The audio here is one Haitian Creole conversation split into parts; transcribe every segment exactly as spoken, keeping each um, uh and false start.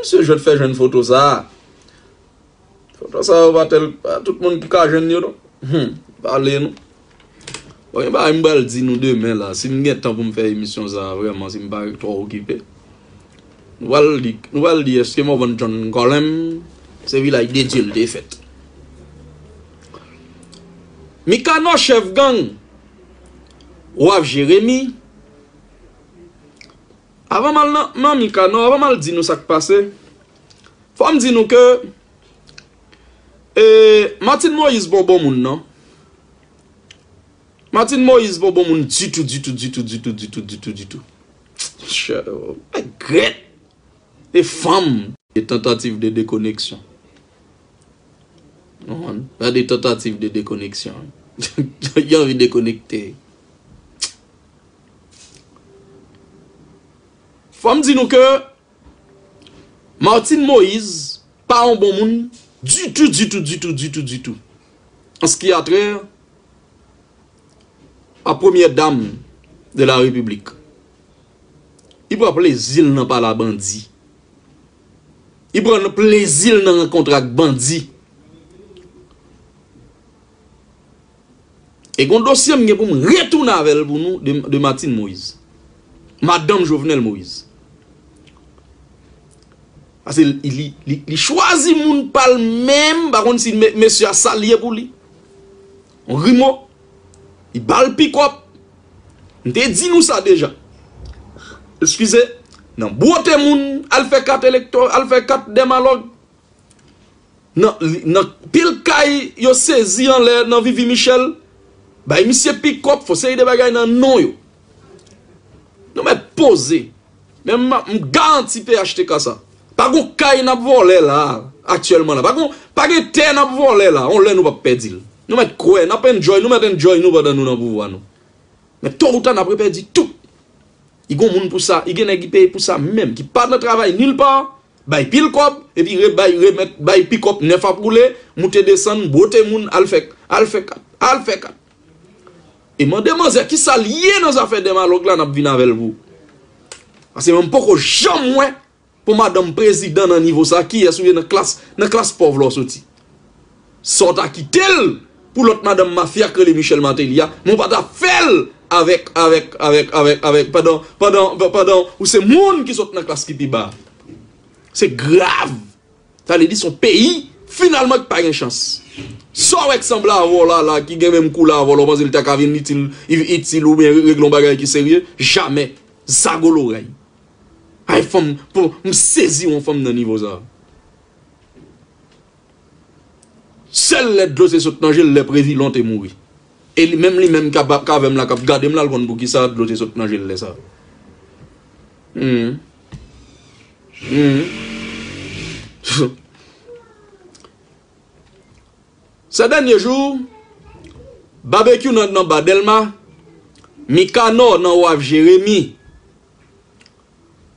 Mesye Jwèt fè jwenn foto sa a. Foto sa yo pa tèl, pa tout moun ki ka jwenn yo non. Hmm, pale non. Bon, gen bagay m pral di nou demen la. Si m gen tan pou m fè emisyon sa a, vrèman, si m pa twò okipe. Nou pral di, nou pral di, èske Morvan John Colem se vilaj de Dye l te fèt? Mikanò chèf gang, Waf Jeremi. Avan m al nan, nan Mikanò, avan m al di nou sa k pase, fò m di nou ke, e, Martine Moïse pa yon bon moun, non. Martine Moïse pa yon bon moun ditou, ditou, ditou, ditou, ditou, ditou, ditou. Chè, regrèt. E fanm. E tantativ de dekoneksyon. Ou konprann? Gade tantativ de dekoneksyon. Li anvi dekonekte. Fò m di nou ke Martine Moïse pa yon bon moun ditou, ditou, ditou, ditou, ditou. An ce qui a trait à première dame de la République. Li pran plezi l nan pale a bandi. Li pran plezi l nan rankontre ak bandi. E gon dosye m gen pou m retounen avè l pou nou de, de Martine Moïse. Madanm Jovenel Moïse. Paske li, li, li, li chwazi moun pa l menm, pa konn si me-, mesye a sa l ye pou li. On rimo. Li ba l pikòp. M te di nou sa deja. Eskize. Nan bwote moun, al fè kat elektò, al fè kat dèmalòg. Nan, li, nan pil kay yo sezi anlè nan Vivi Michel, bay misye pikòp, fon seri de bagay nan non yo. Nou mèt poze. Men m, m garanti P H T K sa. Pa gon kay n ap vòlè la, aktyèlman la. Pa gon, pa gen tè n ap vòlè la, on lè nou p ap pèdi l. Nou mèt kwè, n ap enjoy, nou mèt enjoy nou pandan nou nan pouvwa nou. Men to ou ta n ap repèdi tout. Li gon moun pou sa, li gen nèg ki peye pou sa menm, ki pa nan travay nil pa, bay pil kòb, epi re-, bay, remèt, bay pikòp nèf ap woule, moute desann, bwote moun, al fè, al fè kat, al fè kat. E mande manzè kisa l ye nan zafè dèmalòg la, n ap vin avè l pou. Paske mwen m poko janm wè pou madanm prezidan nan nivo sa, kiyès ou ye nan klas, nan klas pòv la w soti. Sa w ta kite l pou lòt madanm mafya k rele Michel Martelly a, men w pa ta fè l avèk, avèk, avèk, avèk, avèk, pandan, pandan, pandan ou se moun ki sot nan klas ki pi ba. Se grav. Sa vle di se yon peyi, finalman, ki pa gen chans. Sa w wè k sanble avè w la, la, ki gen menm koulè avè w la, w panse l ta ka vin itil, itil oubyen regle yon bagay ki serye? Jamè. Zago loray. Ay, fanm, pou, m sezi yon fanm nan nivo sa. Sèl lè dlo te sot nan je l, lè Previlon te mouri. E li menm, li menm k ap, k avè m la, k ap gade m la, l konn poukisa dlo te sot nan je l lè sa. Hmm. Hmm. Sè dènye jou, Babekyou nan, nan Ba Dèlma, Mikanò nan Waf Jeremi,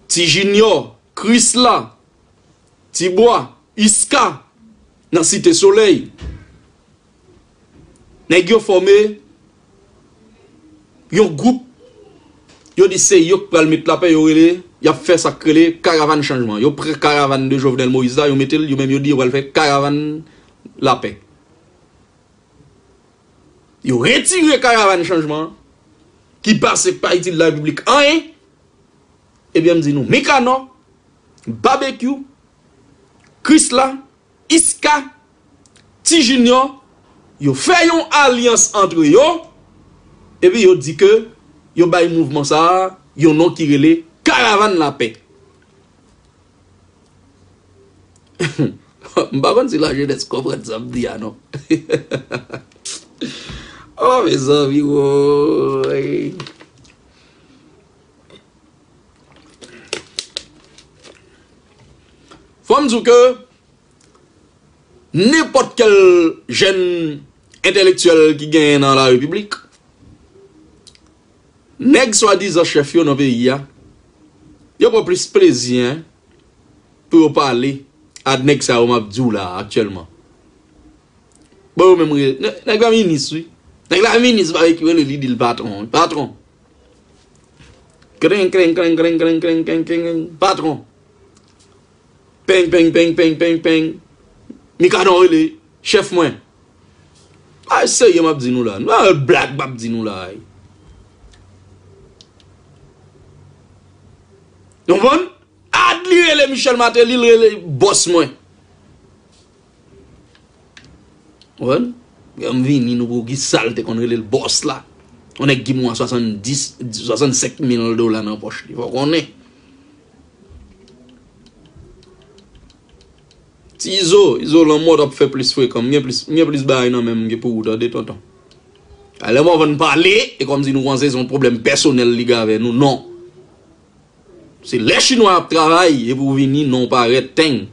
Ti Jinyò, Krisla, Ti Bwa, Iska, nan Site Solèy. Nèg yo fòme yon gwoup, yo di se yo k pral met lapè, yo rele, y ap fè sa k rele karavàn chanjman. Yo pran karavàn de Jovenel Moïse la, yo mete l, yo menm yo di yo pral fè karavàn lapè. Yo retire karavàn chanjman an, ki pase k pa itil Larepiblik anyen. Ebyen, m di nou, Mikanò, Babekyou, Krisla, Iska, Ti Jinyò, yo fè yon alyans antre yo, epi yo di ke yo bay mouvman sa a yon non ki rele Karavàn Lapè. M pa konn si lajenès konprann sa m di a, non. Oh, mezanmi, woy. Fò m di w ke nenpòt kèl jèn entèlektyèl ki genyen nan Larepiblik, nèg swadizan chèf yo nan peyi a, yo pran plis plezi, en, pou yo pale a nèg sa yo m ap di w la a aktyèlman. Bon, yo menm re-, nè-, nèg la minis, wi. Nèg la minis, pa ki rele li, di l patwon, wi. Patwon. Kren, kren, kren, patwon. Peng, peng, peng, peng, peng, peng. Mikanò rele chèf mwen. Ay, serye m ap di nou la. Nou pa wè blag m ap di nou la. Nou konprann? Ad li rele Michel Martelly, li rele bòs mwen. Konprann? Lè m vini, nou pou ki sa l te konn rele l bòs la. Yon nèg ki mwa swasanndis, swasannsenk mil dola nan pòch li. Fò konnen. Ti Izo, Izo lanmò t ap fè plis frekan. M gen plis, m gen plis bagay nan men m ke pou ou, tande, tonton. A lè Morvan pale, e kòmsi nou panse se yon pwoblèm pèsonèl li gen avè nou. Non. Se lè chinwa ap travay, epi w vini, non w parèt, teng.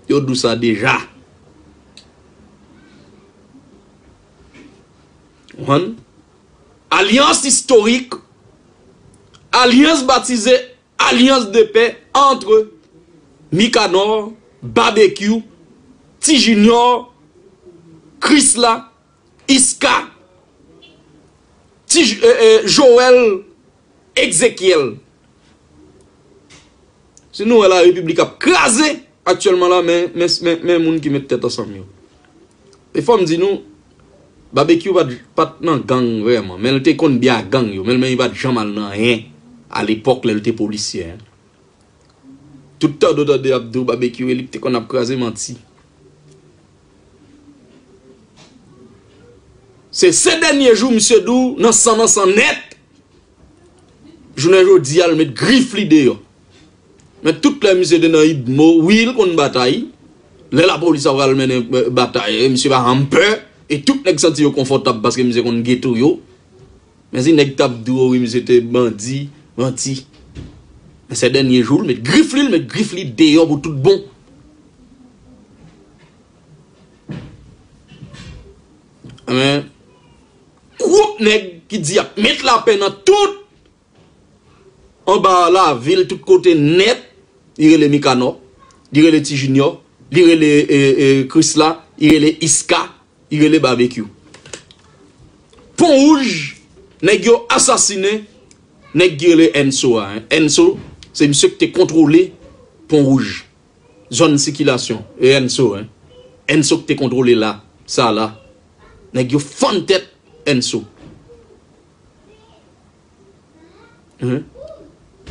Yo di w sa deja. Konprann? Alyans istorik, alyans batize, alliance de paix entre Mikanò, Babekyou, Ti Junior, Krisla, Iska, Ti J- eh, eh, Joel, Ezekyèl. Si nou wè la repiblik ap kraze aktyèlman la, men, men, men, men moun ki met tèt ansanm yo. E fò m di nou, Babekyou pa t, pa t nan gang vrèman, men l te konn byen ak gang yo, men, men li pa t janm al nan anyen alepòk lè l te polisyè. Tout tande w tande ap di w Babekyou e li k te konn ap kraze manti. Se, se dènye jou misye di w nan san, nan san nèt. Jounen jodi a, l met grif li deyò. Men tout lè misye te nan idmo, wi, l konn batay. Lè lapolis ap pral mennen, eh, batay, eh, misye pa janm pè. E tout nèg santi yo konfòtab paske misye konn geto yo. Men si nèg t ap di w, wi, misye te bandi, manti. Men se dènye jou, l met grif li, l met grif li deyò pou tout bon. Men, gwoup nèg ki di y ap met lapè nan tout anba lavil, tout kote nèt, li rele Mikanò, li rele Ti Junior, li rele, eh, eh, Krisla, li rele Iska, li rele Babekyou. Pon Wouj, nèg yo asasinen nèg ki rele Enso a, en. Enso, se misye ki te kontwole Pon Wouj. Zòn sikilasyon, e Enso, en. Enso ki te kontwole la, sa la. Nèg yo fann tèt Enso. Hen?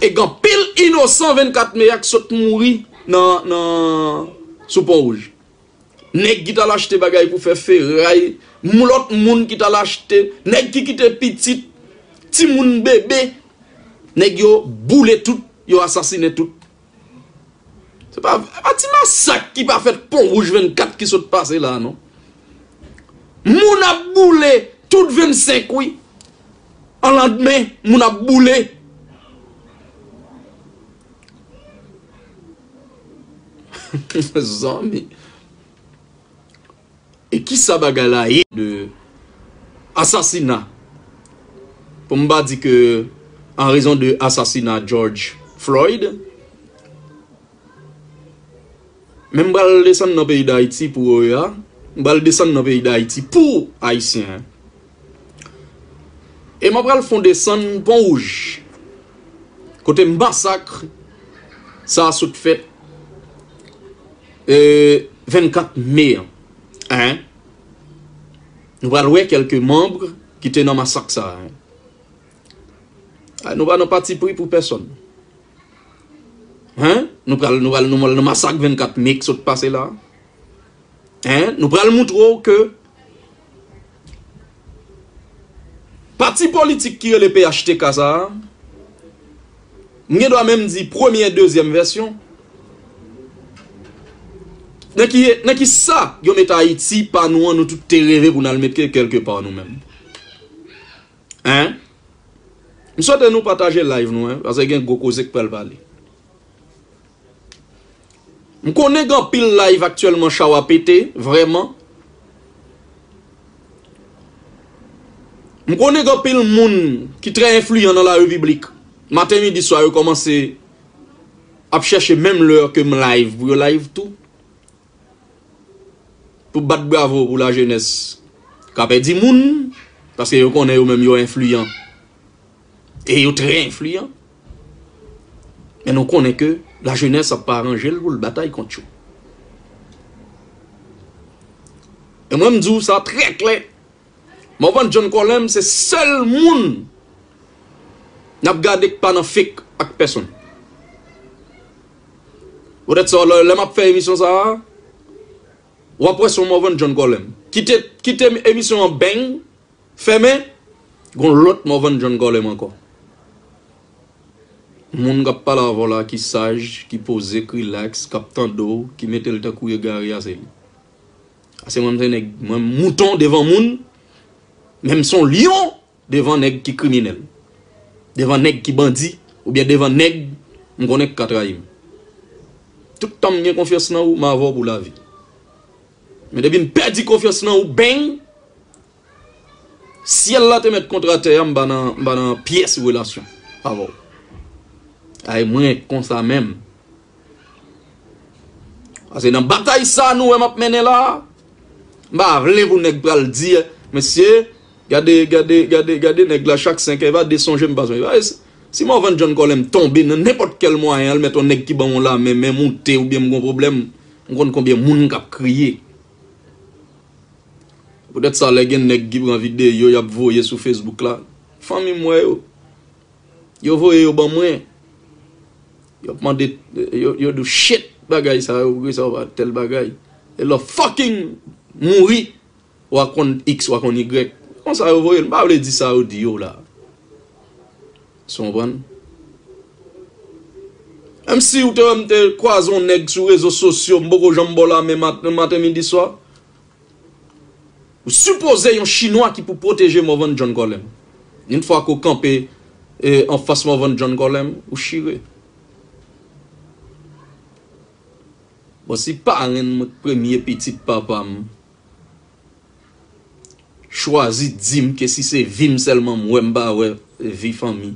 E gen anpil inosan vennkat me a k sot mouri nan, nan, sou Pon Wouj. Nèg ki t al achte bagay pou fè feray, m- lòt moun ki t al achte, nèg ki kite pitit, timoun bebe, nèg yo boule tout, yo asasinen tout. Se pa, pa ti masak ki pa fèt Pon Wouj vennkat ki sot pase la, non. Moun ap boule tout vennsenk, wi. An landmen, moun ap boule. Zanmi. E kisa bagay la ye de asasina? Pou m pa di ke an rezon de asasina George Floyd, men m pral desann nan peyi Dayiti pou O E A, m pral desann nan peyi Dayiti pou Ayisyen. E m ap pral fè yon desann Pon Wouj, kote masak sa a sot fèt, e, vennkat me an. Hein? Nou pral wè kèlke manm ki te nan masak sa a, hein? A, nou pa nan patipri pou pèsonn. Hein? Nou pral, nou pral, nou pral nan masak vennkat me k sot pase la. Hein? Nou pral montre w ke pati politik ki rele P H T K sa a, m gen dwa menm di premye, dezyèm vèsyon. Nan ki, nan ki sa yo met Ayiti pa nou an, nou tout te reve pou n al met kèlke pa nou menm? Hein? M swete nou pataje live nou, hein, paske gen gwo koze k pral pale. M konnen gen anpil live aktyèlman, cha w a pete, vrèman. M konnen gen anpil moun ki trè enfliyan nan la repiblik. Maten, midi, swa, yo kòmanse ap chèche menm lè ke m live pou yo live tou. Pou bat bravo pou lajenès k ap edi moun, paske yo konnen yo menm yo enfliyan. E yo trè enfliyan. Men nou konnen ke lajenès ap pa aranje l pou l batay kont yo. E mwen, m di w sa trè klè, Morvan John Colem se sèl moun n ap gade k pa nan fake ak pèsonn. Poutèt sa, lè, lè m ap fè emisyon sa a, w ap wè se yon Morvan John Colem. Kite, kite emisyon an bang, fèmen, gon lòt Morvan John Colem ankò. Moun k ap pale avè w la, ki saj, ki poze, k rilaks, k ap tande w, ki mete l tankou egare a, se li. Ase mwen, m se nèg, mwen, mouton devan moun, men m se yon lyon devan nèg ki kriminèl, devan nèg ki bandi, oubyen devan nèg m konnen k ka trayi m. Tout tan m gen konfyans nan ou, m avè w pou lavi. Men depi m pèdi konfyans nan ou, bang, syèl la te mèt kontra tè a, m pa nan, m pa nan pyès relasyon avè w. Ay, mwen konsa menm. Paske nan batay sa nou wè m ap mennen la, m pa vle pou nèg pral di, mesye, gade, gade, gade, gade nèg la chak senk è, pa de sonje m pa sonje. Pa, si Morvan John Colem tonbe nan nenpòt kèl mwayen, al mèt yon nèg ki ban m yon lamen, men moute oubyen m gon pwoblèm, m konn konbyen moun k ap kriye. Poutèt sa, lè gen nèg ki pran videyo, y ap voye sou Facebook la, fanmi m wè yo. Yo voye yo ban mwen. Yo ap mande, yo, yo di w, "Shit, bagay sa yo, poukisa w pa tèl bagay?" E lè w fucking mouri, w a konn X, w a konn Y. Konsa yo voye l. M pa vle di sa yo di yo la. Sa w konprann? Menm si w te wè m te kwaze yon nèg sou rezo sosyo, m poko janm ba w lamen mat-, maten, midi, swa. Ou sipoze yon chinwa ki pou pwoteje Morvan John Colem. Yon fwa ke w kanpe, e, anfas Morvan John Colem, ou chire. Bon, si parenn mwen, premye pitit papa m, chwazi di m ke si se vi m sèlman m wè, m pa wè vi fanmi,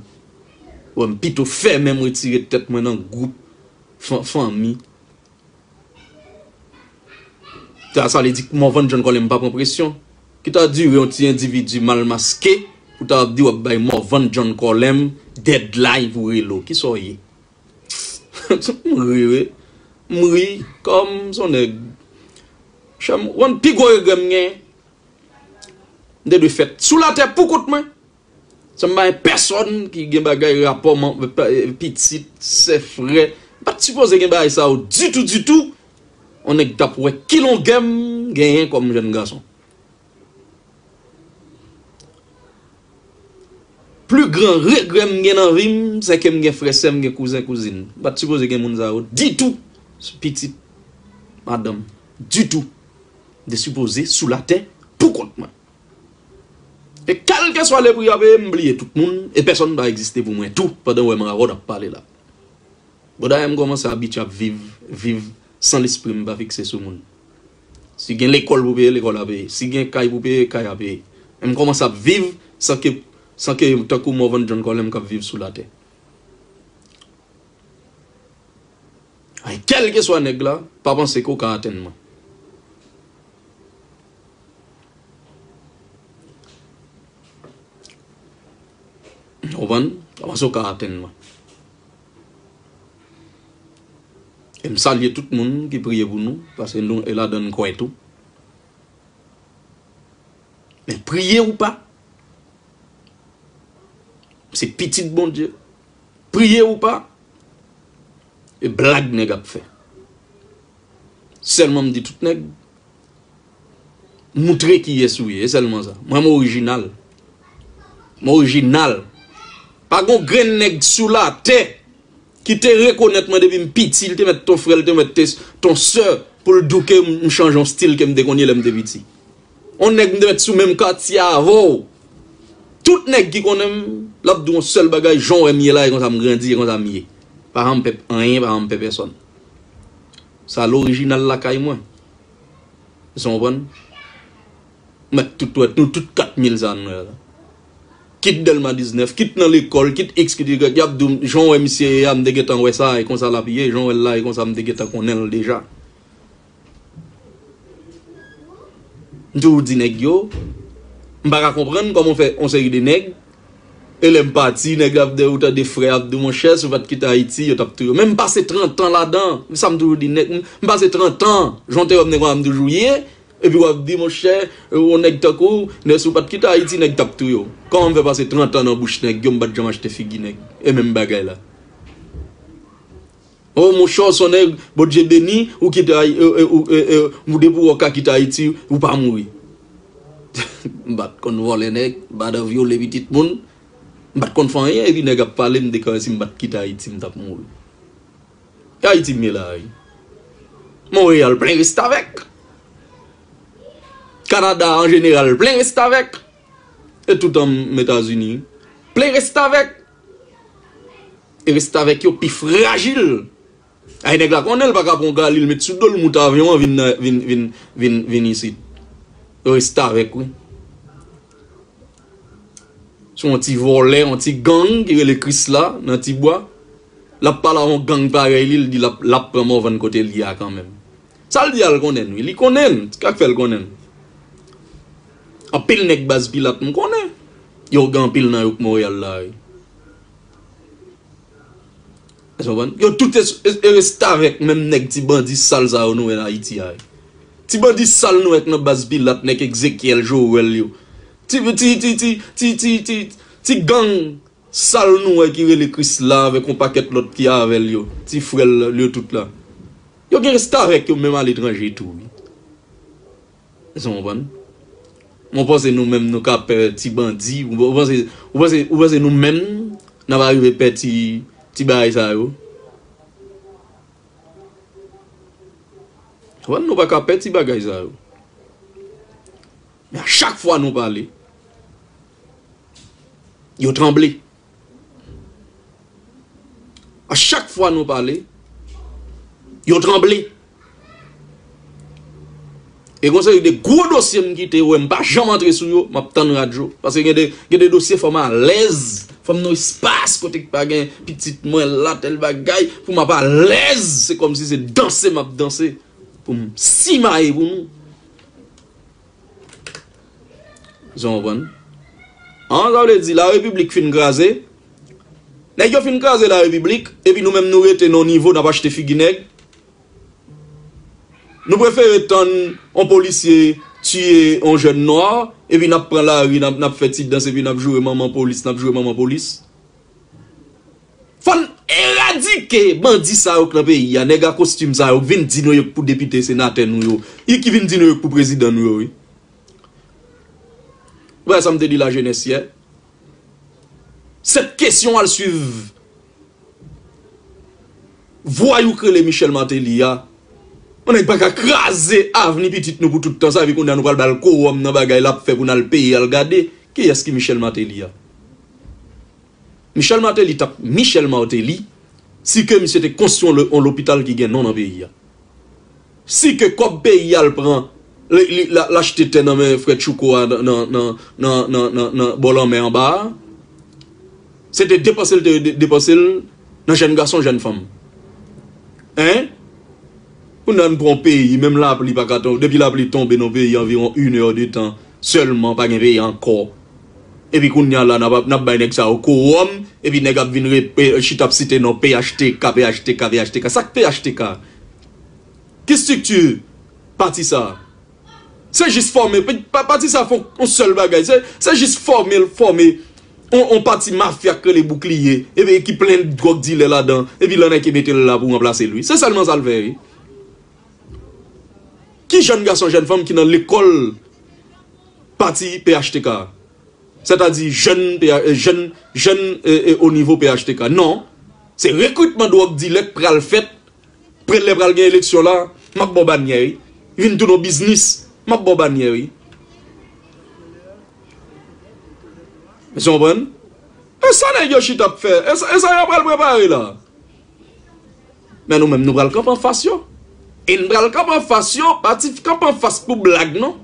wè m pito fèmen m retire tèt mwen nan gwoup fan-, fanmi. Sa, sa vle di Morvan John Colem pa pran presyon. Ki ta dire yon ti endividi mal maske pou ta ap di w ap bay Morvan John Colem deadline pou rele w. Kisa w ye? M ri, wi. M ri kòm se yon nèg. Chè m, w konn pi gwo regrè m gen? M te dwe fèt sou latè pou kont mwen. San m pa gen pèsonn ki gen bagay rapò man-, pa-, pitit, sè, frè. M pa t sipoze gen bagay sa yo ditou, ditou. Yon nèg t ap wè ki longè m genyen kòm jèn gason. Pli gran regrè m gen nan vi m, se ke m gen frè, sè, m gen kouzen, kouzin. M pa t sipoze gen moun sa yo ditou. Pitit, madanm, ditou. M te sipoze sou latè pou kont mwen. E kèlkeswa le pri a peye, m bliye tout moun, e pèsonn pa egziste pou mwen tou, pandan w wè m rawòd ap pale la. Bon, dayè, m kòmanse abitye ap viv, viv san lespri m pa fikse sou moun. Si gen lekòl pou peye, lekòl a peye. Si gen kay pou peye, kay a peye. Men m kòmanse ap viv san ke, san ke tankou Morvan John Colem k ap viv sou latè. Ay, kèlkeswa nèg la, pa panse ke w ka atenn mwen. Ou konprann? Pa panse w ka atenn mwen. E m salye tout moun ki priye pou nou, paske nou, e ladan n kwè tou. Men priye ou pa, se pitit Bondye. Priye ou pa, e blag nèg ap fè. Sèlman m di tout nèg, moutre kiyès ou ye, e sèlman sa. Mwen, m orijinal. M orijinal. Pa gon grenn nèg sou latè ki te rekonèt mwen depi m piti, li te mèt ton frè, li te mèt te, ton sè, pou l di w ke m, m chanje yon stil ke m te konn ye lè m te piti. Yon nèg m te mèt sou menm katye avè w. Tout nèg ki konnen m, l ap di w yon sèl bagay, jan w wè m ye la, e konsa m grandi, e konsa m ye. Pa janm pè anyen, pa janm pè pèsonn. Sa lorijinal lakay mwen. Sa w konprann? Mèt tout wè, nou tout kat mil sa nou wè la. Kit Dèlma diznèf, kit nan lekòl, kit X, kit Y, y ap di w, jan w wè misye ye a, m te gentan wè sa, e konsa l ap ye, jan w wè l la, e konsa m te gentan konnen l deja. M toujou di nèg yo, m pa ka konprann kòman w fè yon seri de nèg E lè m pati, nèg la ap di, ou tande frè ap di, monchè, si w pa t kite Ayiti, yo t ap touye w. Men m pase trant an ladan. Sa m toujou di, nèg, m, m pase trant an. Jan w te wè m, nèg, m toujou ye. Epi w ap di, monchè, yon nèg tankou w, nèg, si w pa t kite Ayiti, nèg t ap touye w. Kòman m fè pase trant an nan bouch nèg yo, m pa t janm achte figi nèg? E menm bagay la. O monchè, w se yon nèg, Bondye beni, ou kite Ayi-, e, e, ou, e, e, ou depi w ka kite Ayiti, ou pa mouri. M pa t konn vòlè nèg, m pa t vyole pitit moun, m pa t konn fè anyen, epi nèg ap pale m de kòmsi m pa t kite Ayiti, m t ap mouri. E Ayiti m ye la, wi. Monreyal plen restavèk. Kanada an jeneral plen restavèk. E tout an Etazini, plen restavèk. E restavèk yo pi frajil. Ay, nèg la konnen l pa ka pran yon gali l met sou do l, moute avyon an vin, vin, vin, vin, vin isit. Yo restavèk, wi. Se yon ti vòlè, yon ti gang ki rele Krisla nan Tibwa. L ap pale a yon gang parèy li, l di l ap, l ap pran Mòvann kote l ye a kanmenm. Sa l di a, l konnen l, wi. Li konnen l. Sa k fè l konnen l? Anpil nèg baz Pilat m konnen. Yo gen anpil nan yo k Monreyal la, wi. Èske w konprann? Yo tout e, e, e restavèk, menm nèg ti bandi sal sa yo nou wè nan Ayiti a, wi. Ti bandi sal nou wè k nan baz Pilat, nèg Ezekyèl, Jowèl yo. Ti, ti, ti gang sal nou wè ki rele Krisla avèk yon pakèt lòt ki avè l yo. Ti frè l yo tout la. Yo gen restavèk yo menm aletranje tou, wi. Èske w konprann? Mwen panse nou menm nou ka pè ti bandi. Ou, ou panse, ou panse, ou panse nou menm n ap rive pè ti, ti bagay sa yo? Ou konprann, nou pa ka pè ti bagay sa yo. Men a chak fwa nou pale, yo tranble. A chak fwa nou pale, yo tranble. E gon seri de gwo dosye m kite, ou wè m pa janm antre sou yo, m ap tann radyo. Paske gen de, gen de dosye fò m alèz, fò m nan espas kote k pa gen pitit mwen la, tèl bagay, pou m ap alèz, se kòmsi se danse m ap danse, pou m simaye pou nou. Èske w konprann? An, sa vle di, larepiblik fin kraze. Nèg yo fin kraze larepiblik, epi nou menm nou rete nan yon nivo n ap achte figi nèg. Nou prefere tann yon polisye tiye yon jèn nwa, epi n ap pran lari, n ap, n ap fè ti dans, epi n ap joure manman polis, n ap joure manman polis. Fò n eradike bandi sa yo k nan peyi a, nèg a kostim sa yo k vin di nou yo k pou depite, senatè nou yo, e ki vin di nou yo k pou prezidan nou yo, wi. Ou wè sa m te di lajenès yè? Cette question al swiv vwayou k rele Michel Martelly a. Yon nèg pa ka kraze avni pitit nou pou tout tan, sa vle di kounye a nou pral ba l kowòm nan bagay l ap fè pou n al peye al gade. Kiyès ki Michel Martelly a? Michel Martelly t ap Michel Martelly si ke misye te konstwi yon lo-, yon lopital ki gen non nan peyi a. Si ke kòb peyi a l pran, li, li, l, l achte tè nan men frè Tchouko a nan, nan, nan bò lanmè anba a, se te depanse l te de-, depanse l nan jèn gason, jèn fanm. Hein? Kounye a n pran yon peyi, menm lapli pa ka tonbe, depi lapli tonbe nan peyi anviwon inè de tan, sèlman, pa gen peyi ankò. Epi kounye a la, n ap, n ap bay nèg sa yo kowòm, epi nèg ap vin re-, pe-, chita ap site non P H T K, P H T K, P H T K. Sa k P H T K? Ki estrikti pati sa? Se jis fòme, pa-, pati sa fè yon sèl bagay. Se, se jis fòme, fòme yon, yon pati mafya k rele Boukliye, epi ki plen dwòg dilè ladan, epi lè nèg ki mete l la pou ranplase l, wi. Se sèlman sa l fè, wi. Ki jèn gason, jèn fanm ki nan lekòl pati P H T K? Sètadi jèn, jèn, jèn, e, e, o nivo P H T K. Non. Se rekritman dwòg dilè k pral fèt. Prè lè pral gen eleksyon la, m ap ba w banyè, wi. Vin tounen yon biznis, m ap ba w banyè, wi. Èske w konprann? E sa nèg yo chita ap fè? E sa, e sa yo pral prepare la? Men nou menm, nou pral kanpe anfas yo. E n pral kanpe anfas yo, pa ti kanpe anfas pou blag, non.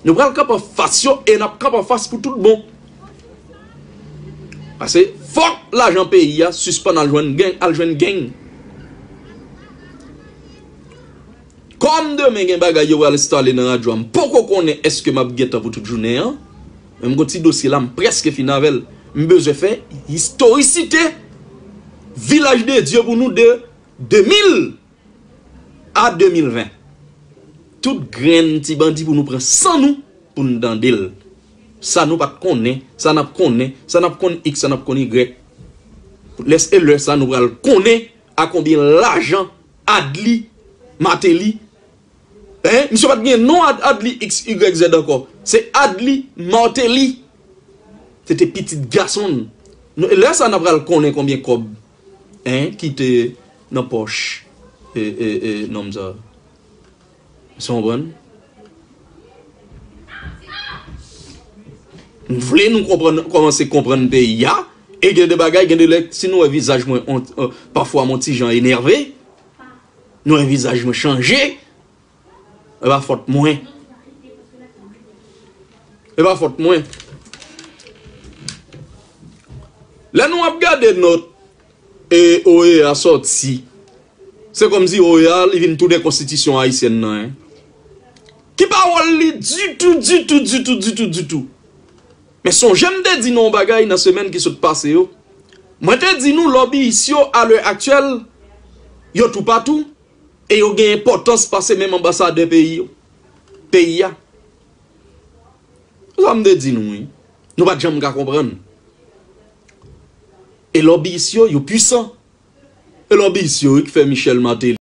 Nou pral kanpe anfas yo e n ap kanpe anfas pou tout bon. Paske fòk lajan peyi a sispann al jwenn gang, al jwenn gang. Kòm demen gen bagay yo pral enstale nan radyo a, m poko konnen èske m ap gen tan pou tout jounen an. Men m gon ti dosye la, m prèske fin avè l. M bezwen fè istorisite Vilaj de Dye pou nou de de mil a de mil ven. Tout grenn ti bandi pou nou pran san nou pou n tande l. Sa nou pa t konnen, sa n ap konnen, sa n ap konn X, sa n ap konn Y. Lè, e lè sa nou pral konnen a konbyen lajan Adly Martelly, hein? Misye pa t gen non Ad-, Adly X Y Z ankò. Se Adly Martelly. Se te pitit gason l. Nou, e lè sa n ap pral konnen konbyen kòb, hein, ki te nan pòch, e, e, e, nonm sa. Sa w konprann? M vle nou konprann, kòmanse konprann peyi a. E gen de bagay, gen de lè, si nou wè vizaj mwen, on, on, pafwa m on ti jan enève, nou wè vizaj mwen chanje, e pa fòt mwen. E pa fòt mwen. Lè nou ap gade nòt, e, O E A sòti, se kòmsi O E A li vin tounen konstitisyon ayisyèn nan, hein. Ki pa wòl li ditou, ditou, ditou, ditou, ditou. Men sonje m te di nou yon bagay nan semèn ki sot pase yo. Mwen te di nou lòbiyis yo, a lè aktyèl, yo toupatou, e yo gen enpòtans pase menm anbasadè peyi yo, peyi a. Se sa m te di nou, wi. Nou pa t janm ka konprann. E lòbiyis yo, yo pwisan. E lòbiyis yo, wi, ki fè Michel Martelly